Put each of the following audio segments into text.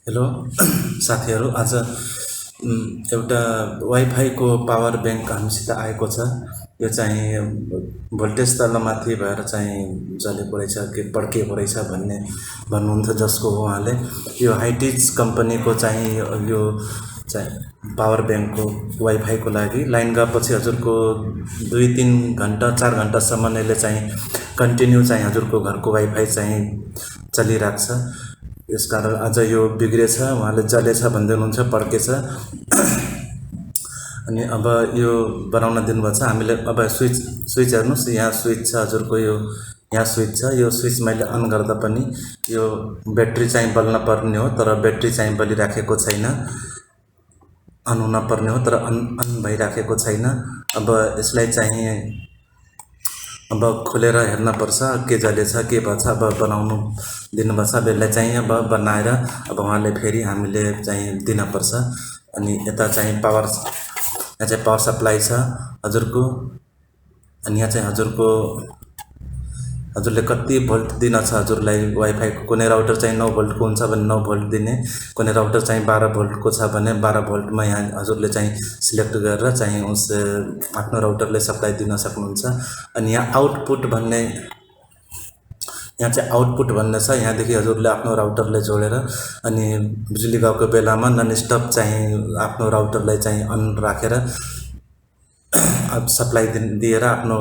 Hello साथीहरू, आज एउटा वाइफाई को पावर बैंक हामीसित आएको छ। यो चाहिँ भोल्टेज तलमाथि भएर चाहिँ जलेको रहेछ कि पड्किएको रहेछ भन्नुहुन्थ्यो, जसको हो उहाँले। यो हाइटिज कम्पनीको चाहिँ यो चाहिँ पावर ब्याङ्कको वाइफाईको लागि लाइन गएपछि हजुरको 2-3 घन्टा 4 घन्टासम्म यसले चाहिँ कन्टिन्यू चाहिँ हजुरको घरको वाइफाई चाहिँ चलिरहेको छ। यसकारण आज यो बिग्रेछ, उहाँले जलेछ भन्दै हुनुहुन्छ, पड्केछ। अनि अब यो बनाउन दिनुभएको छ हामीले। अब स्विच हेर्नुहोस्, यहाँ स्विच छ हजुरको, यो यहाँ स्विच छ। यो स्विच मैले अन गर्दा पनि यो ब्याट्री चाहिँ बल्न पर्ने हो, तर ब्याट्री चाहिँ बलिराखेको छैन। अन हुन पर्ने हो तर अन भइराखेको छैन। अब यसलाई चाहिँ अब खोलेर हेर्न पर्छ के जलेछ के भएछ। अब बनाउनु दिनुभएको छ, यसलाई चाहिँ अब बनाएर अब उहाँले फेरि हामीले चाहिँ दिनपर्छ। अनि यता चाहिँ यहाँ चाहिँ पावर सप्लाई छ हजुरको। अनि यहाँ चाहिँ हजुरले कति भोल्ट दिन छ हजुरलाई वाइफाईको। कुनै राउटर चाहिँ 9 भोल्टको हुन्छ भने 9 भोल्ट दिने, कुनै राउटर चाहिँ 12 भोल्टको छ भने 12 भोल्टमा यहाँ हजुरले चाहिँ सिलेक्ट गरेर चाहिँ उस आफ्नो राउटरले सप्लाई दिन सक्नुहुन्छ। अनि यहाँ आउटपुट भन्ने छ। यहाँदेखि हजुरले आफ्नो राउटरले जोडेर अनि बिजुली गएको बेलामा नन स्टप चाहिँ आफ्नो राउटरलाई चाहिँ अन राखेर अब सप्लाई दिएर आफ्नो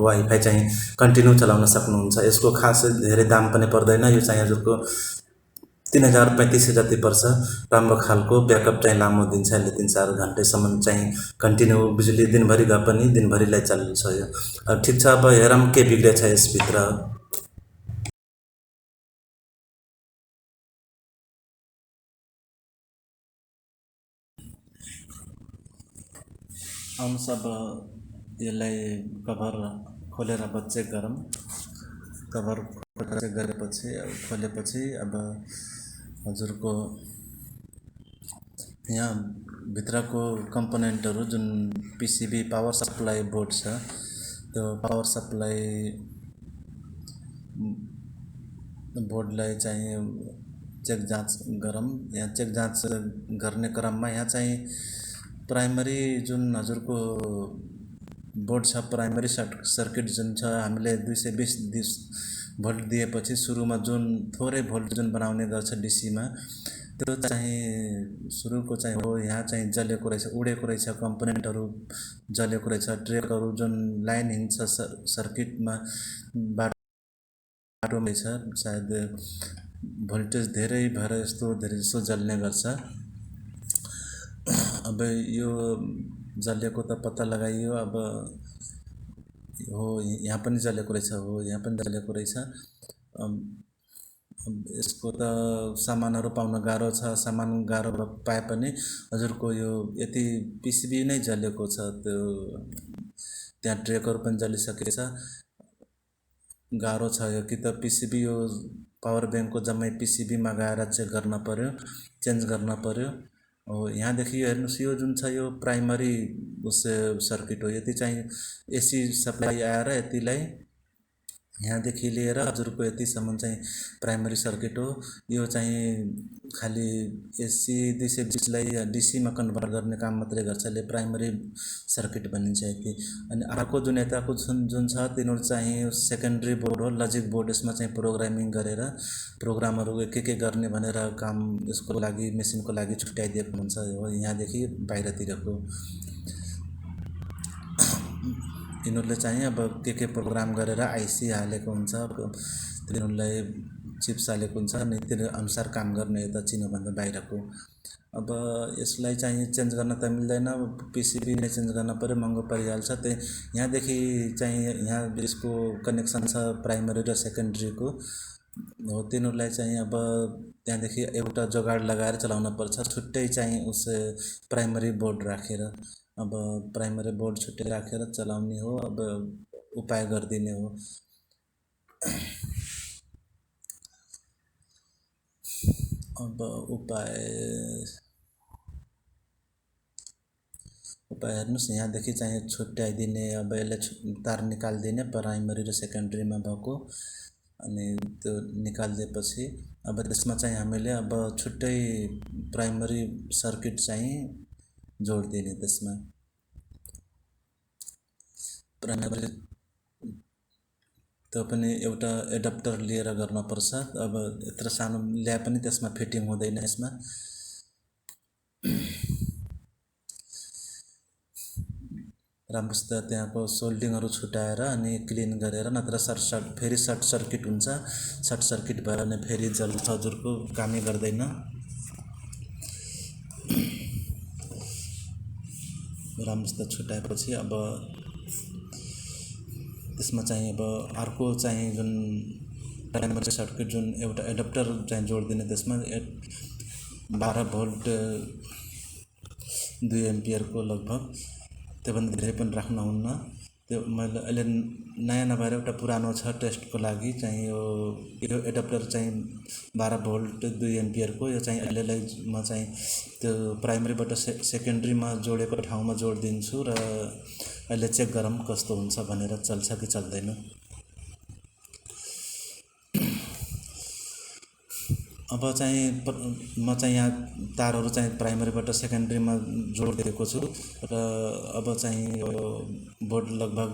वाइफाई चाहिँ कन्टिन्यू चलाउन सक्नुहुन्छ। यसको खास धेरै दाम पनि पर्दैन। यो चाहिँ हजुरको 3035 जति पर्छ। राम्रो खालको ब्याकअप चाहिँ लामो दिन्छ। यसले 3-4 घन्टासम्म चाहिँ कन्टिन्यू बिजुली दिनभरि गए पनि दिनभरिलाई चल्छ यो। ठिक छ, अब हेरौँ के बिग्रेछ यसभित्र। आउनुहोस्, अब यसलाई कभर खोलेर अब चेक गरौँ। कभर चेक गरेपछि खोलेपछि अब हजुरको यहाँ भित्रको कम्पोनेन्टहरू जुन पिसिबी पावर सप्लाई बोर्ड छ, त्यो पावर सप्लाई बोर्डलाई चाहिँ चेक जाँच गरौँ। यहाँ चेक जाँच गर्ने क्रममा यहाँ चाहिँ प्राइमरी जुन हजुरको बोर्ड छ, प्राइमरी सर्किट जुन छ, हामीले 220 भोल्ट दिएपछि सुरुमा जुन थोरै भोल्ट जुन बनाउने गर्छ डिसीमा, त्यो चाहिँ सुरुको चाहिँ हो। यहाँ चाहिँ जलेको रहेछ, उडेको रहेछ, कम्पोनेन्टहरू जलेको रहेछ। ट्रेकहरू जुन लाइन हिँड्छ सर्किटमा बाटोमा छ, सायद भोल्टेज धेरै भएर यस्तो धेरै जस्तो जल्ने गर्छ। अब यो जलेको त पत्ता लगाइयो। अब हो, यहाँ पनि जलेको रहेछ, हो यहाँ पनि जलेको रहेछ। यसको त सामानहरू पाउन गाह्रो छ। सामान गाह्रो पाए पनि हजुरको यो यति पिसिबी नै जलेको छ, त्यो त्यहाँ ट्रेकहरू पनि जलिसकेछ। गाह्रो छ यो, कि त पिसिबी यो पावर ब्याङ्कको जम्मै पिसिबीमा गएर चेक गर्न पर्यो, चेन्ज गर्न पर्यो। हो, यहाँदेखि यो हेर्नुहोस्, यो जुन छ यो प्राइमरी उस सर्किट हो। यति चाहिँ एसी सप्लाई आएर यतिलाई यहाँदेखि लिएर हजुरको यतिसम्म चाहिँ प्राइमरी सर्किट हो। यो चाहिँ खालि एसी 220लाई डिसीमा कन्भर्ट गर्ने काम मात्रै गर्छ, यसले प्राइमरी सर्किट भनिन्छ यति। अनि अर्को जुन यताको जुन छ तिनीहरू चाहिँ सेकेन्डरी बोर्ड हो, लजिक बोर्ड। यसमा चाहिँ प्रोग्रामिङ गरेर प्रोग्रामहरू के गर्ने भनेर काम यसको लागि मेसिनको लागि छुट्याइदिएको हुन्छ। हो, यहाँदेखि बाहिरतिरको यिनीहरूले चाहिँ अब के प्रोग्राम गरेर आइसी हालेको हुन्छ, तिनीहरूलाई चिप्स हालेको हुन्छ, अनि तिनीहरू अनुसार काम गर्ने यता चिनोभन्दा बाहिरको। अब यसलाई चाहिँ चेन्ज गर्न त मिल्दैन, पिसिबी नै चेन्ज गर्न पर्यो, महँगो परिहाल्छ। त्यही यहाँदेखि चाहिँ यहाँ यसको कनेक्सन छ प्राइमरी र सेकेन्ड्रीको हो। तिनीहरूलाई चाहिँ अब त्यहाँदेखि एउटा जोगाड लगाएर चलाउन पर्छ, छुट्टै चाहिँ उस प्राइमरी बोर्ड राखेर। अब प्राइमरी बोर्ड छुट्टै राखेर चलाउने हो, अब उपाय गरिदिने हो। अब उपाय हेर्नुहोस्, यहाँदेखि चाहिँ छुट्याइदिने। अब यसलाई तार निकालिदिने प्राइमरी र सेकेन्ड्रीमा भएको, अनि त्यो निकालिदिएपछि अब त्यसमा चाहिँ हामीले अब छुट्टै प्राइमरी सर्किट चाहिँ जोड दिने त्यसमा प्राइमरी त्यो पनि एउटा एडाप्टर लिएर गर्नुपर्छ। अब यत्रो सानो ल्याए पनि त्यसमा फिटिङ हुँदैन। यसमा राम्रोसित त्यहाँको सोल्डिङहरू छुटाएर अनि क्लिन गरेर, नत्र फेरि सर्ट सर्किट हुन्छ। सर्ट सर्किट भएर भने फेरि जल्छ, हजुरको कामै गर्दैन। राम्रोसित छुटाएपछि अब त्यसमा चाहिँ अब अर्को चाहिँ जुन प्राइमरी सर्किट जुन एउटा एडाप्टर चाहिँ जोड दिने, त्यसमा 12 भोल्ट 2 एम्पियरको लगभग, त्योभन्दा धेरै पनि राख्नुहुन्न। त्यो मैले अहिले नयाँ नभएर एउटा पुरानो छ टेस्टको लागि चाहिँ यो एडाप्टर चाहिँ 12 भोल्ट 2 एम्पियरको। यो चाहिँ अहिलेलाई म चाहिँ त्यो प्राइमरीबाट सेकेन्ड्रीमा जोडेको ठाउँमा जोड दिन्छु र अहिले चेक गरौँ कस्तो हुन्छ भनेर, चल्छ कि चल्दैन। अब चाहिँ म चाहिँ यहाँ तारहरू चाहिँ प्राइमरीबाट सेकेन्ड्रीमा जोडिदिएको छु र अब चाहिँ यो बोर्ड लगभग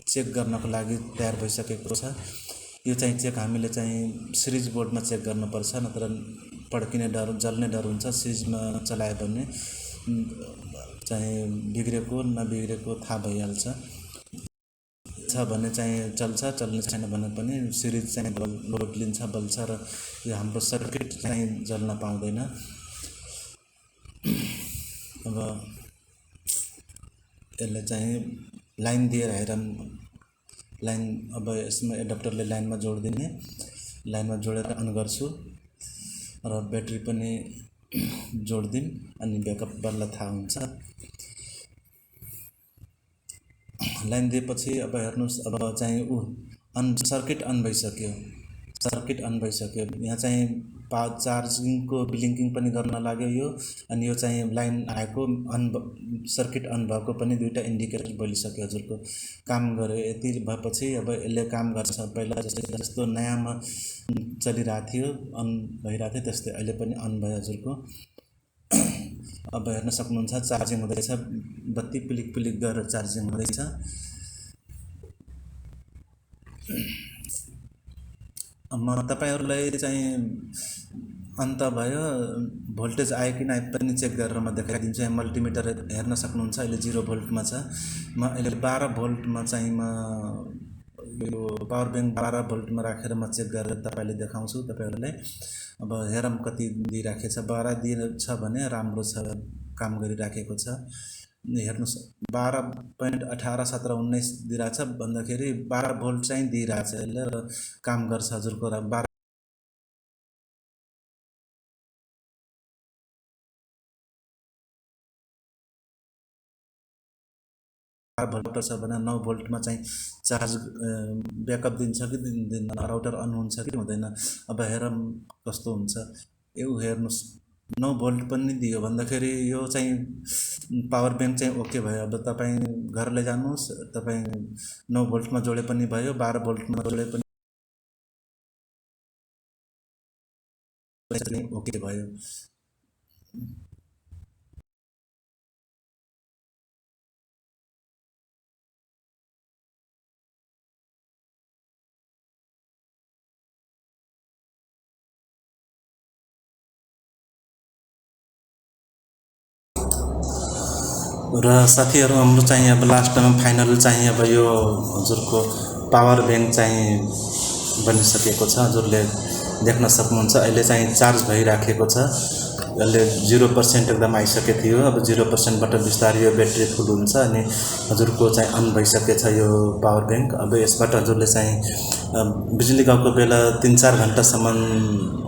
चेक गर्नको लागि तयार भइसकेको छ। यो चाहिँ चेक हामीले चाहिँ सिरिज बोर्डमा चेक गर्नुपर्छ, नत्र पड्किने डर, जल्ने डर हुन्छ। सिरिजमा चलायो भने चाहिँ बिग्रेको नबिग्रेको थाहा भइहाल्छ। छ भने चाहिँ चल्छ, चल्ने छैन भने पनि सिरिज चाहिँ लोड लिन्छ, बल्छ र यो हाम्रो सर्किट चाहिँ जल्न पाउँदैन। अब यसलाई चाहिँ लाइन दिएर हेरौँ। लाइन अब यसमा एडाप्टरले लाइनमा जोडिदिने, लाइनमा जोडेर अन गर्छु र ब्याट्री पनि जोडिदिउँ अनि ब्याकअप बल्ल थाहा हुन्छ। लाइन दिएपछि अब हेर्नुहोस्, अब चाहिँ सर्किट अन भइसक्यो। सर्किट अन भइसक्यो। यहाँ चाहिँ चार्जिङको ब्लिङ्किङ पनि गर्न लाग्यो यो, अनि यो चाहिँ लाइन आएको सर्किट अन भएको पनि दुईवटा इन्डिकेटर बलिसक्यो। हजुरको काम गर्यो। यति भएपछि अब यसले काम गर्छ। पहिला जस्तो नयाँमा चलिरहेको थियो, अन भइरहेको थियो, त्यस्तै अहिले पनि अन भयो हजुरको। अब हेर्न सक्नुहुन्छ चार्जिङ हुँदैछ, बत्ती पिलिक पिलिक गरेर चार्जिङ हुँदैछ। म तपाईहरुलाई चाहिँ अन्त भयो भोल्टेज आयो कि नआयो पनि चेक गरेर म देखाइदिन्छु। यहाँ मल्टिमिटर हेर्न सक्नुहुन्छ, अहिले 0 भोल्टमा छ। म अहिले 12 भोल्टमा चाहिँ म यो पावर ब्याङ्क 12 भोल्टमा राखेर म चेक गरेर तपाईलाई देखाउँछु तपाईहरुलाई। अब हेरौँ कति दिइराखेको छ। 12 दिएको छ भने राम्रो छ, काम गरिराखेको छ। हेर्नुस् 12.18 17 19 दिइरहेको छ भन्दाखेरि 12 भोल्ट चाहिँ दिइरहेको छ यसले र काम गर्छ हजुरको। 12 भोल्ट छ भने 9 भोल्टमा चाहिँ चार्ज ब्याकअप दिन्छ कि दिँदैन, राउटर अन हुन्छ कि हुँदैन। अब हेरौँ कस्तो हुन्छ। यो हेर्नुस् 9 भोल्ट पनि दियो भन्दाखेरि यो चाहिँ पावर ब्याङ्क चाहिँ ओके भयो। अब तपाईँ घर लैजानुहोस्, तपाईँ 9 भोल्टमा जोडे पनि भयो, 12 भोल्टमा जोडे पनि ओके भयो। र साथीहरु हाम्रो चाहिँ अब लास्टमा फाइनल चाहिँ अब यो हजुरको पावर ब्याङ्क चाहिँ बनिसकेको छ। हजुरले देख्न सक्नुहुन्छ अहिले चाहिँ चार्ज भइराखेको छ। यसले 0% एकदम आइसकेको थियो। अब 0% बाट बिस्तारै यो ब्याट्री फुल हुन्छ अनि हजुरको चाहिँ अन भइसकेछ यो पावर ब्याङ्क। अब यसबाट हजुरले चाहिँ बिजुली गएको बेला 3-4 घण्टासम्म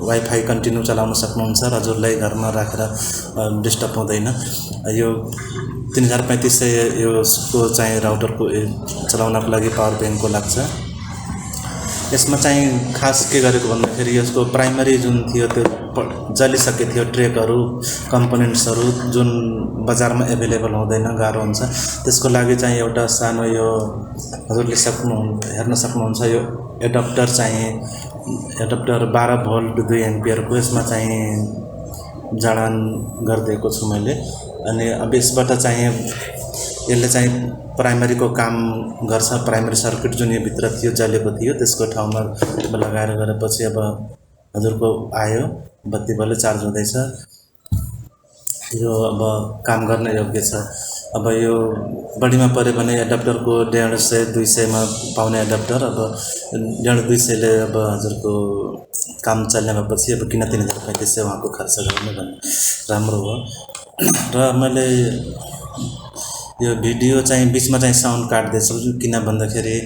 वाइफाई कन्टिन्यू चलाउन सक्नुहुन्छ र हजुरलाई घरमा राखेर डिस्टर्ब हुँदैन। यो 3350 यसको चाहिँ राउटरको चलाउनको लागि पावर ब्याङ्कको लाग्छ। यसमा चाहिँ खास के गरेको भन्दाखेरि यसको प्राइमरी जुन थियो त्यो जलिसकेको थियो। ट्रेकहरू कम्पोनेन्ट्सहरू जुन बजारमा एभाइलेबल हुँदैन, गाह्रो हुन्छ। त्यसको लागि चाहिँ एउटा सानो यो हजुरले हेर्न सक्नुहुन्छ यो एडाप्टर चाहिँ एडाप्टर 12 भोल्ट 2 एम्पियरको यसमा चाहिँ जडान गरिदिएको छु मैले। अनि अब यसबाट चाहिँ यसले चाहिँ प्राइमरीको काम गर्छ। प्राइमरी सर्किट जुन यो भित्र थियो जलेको थियो त्यसको ठाउँमा लगाएर गरेपछि अब हजुरको आयो, बत्ती बल्ल चार्ज हुँदैछ। यो अब काम गर्ने योग्य छ। अब यो बढीमा पऱ्यो भने एडाप्टरको 150-200मा पाउने एडाप्टर अब 150-200ले अब हजुरको काम चल्ने भएपछि अब किन 3035 उहाँको खर्च गर्नु भन्ने राम्रो हो। र मैले यो भिडियो चाहिँ बिचमा चाहिँ साउन्ड काट्दैछु किन भन्दाखेरि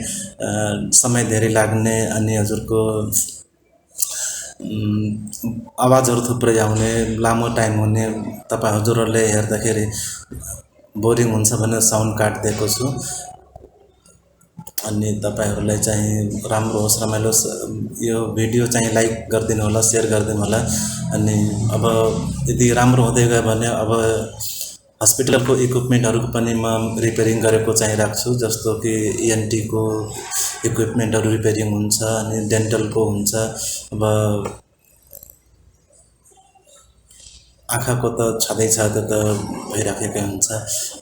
समय धेरै लाग्ने अनि हजुरको आवाजहरू थुप्रै आउने, लामो टाइम हुने, तपाईँ हजुरहरूले हेर्दाखेरि बोरिङ हुन्छ भनेर साउन्ड काटिदिएको छु। अनि तपाईँहरूलाई चाहिँ राम्रो होस्, रमाइलो होस्। यो भिडियो चाहिँ लाइक गरिदिनु होला, सेयर गरिदिनु होला। अनि अब यदि राम्रो हुँदै गयो भने अब हस्पिटलको इक्विपमेन्टहरू पनि म रिपेयरिङ गरेको चाहिँ राख्छु, जस्तो कि ENT को इक्विपमेन्टहरू रिपेयरिङ हुन्छ अनि डेन्टलको हुन्छ। अब आँखाको त छँदैछ, त्यो त भइराखेकै हुन्छ।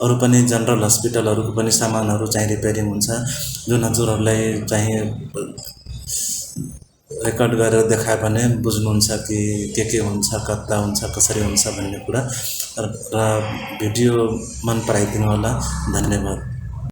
अरू पनि जनरल हस्पिटलहरूको पनि सामानहरू चाहिँ रिपेयरिङ हुन्छ, जुन हजुरहरूलाई चाहिँ रेकर्ड गरेर देखायो भने बुझ्नुहुन्छ कि के हुन्छ, कता हुन्छ, कसरी हुन्छ भन्ने कुरा। र भिडियो मन पराइदिनु होला। धन्यवाद।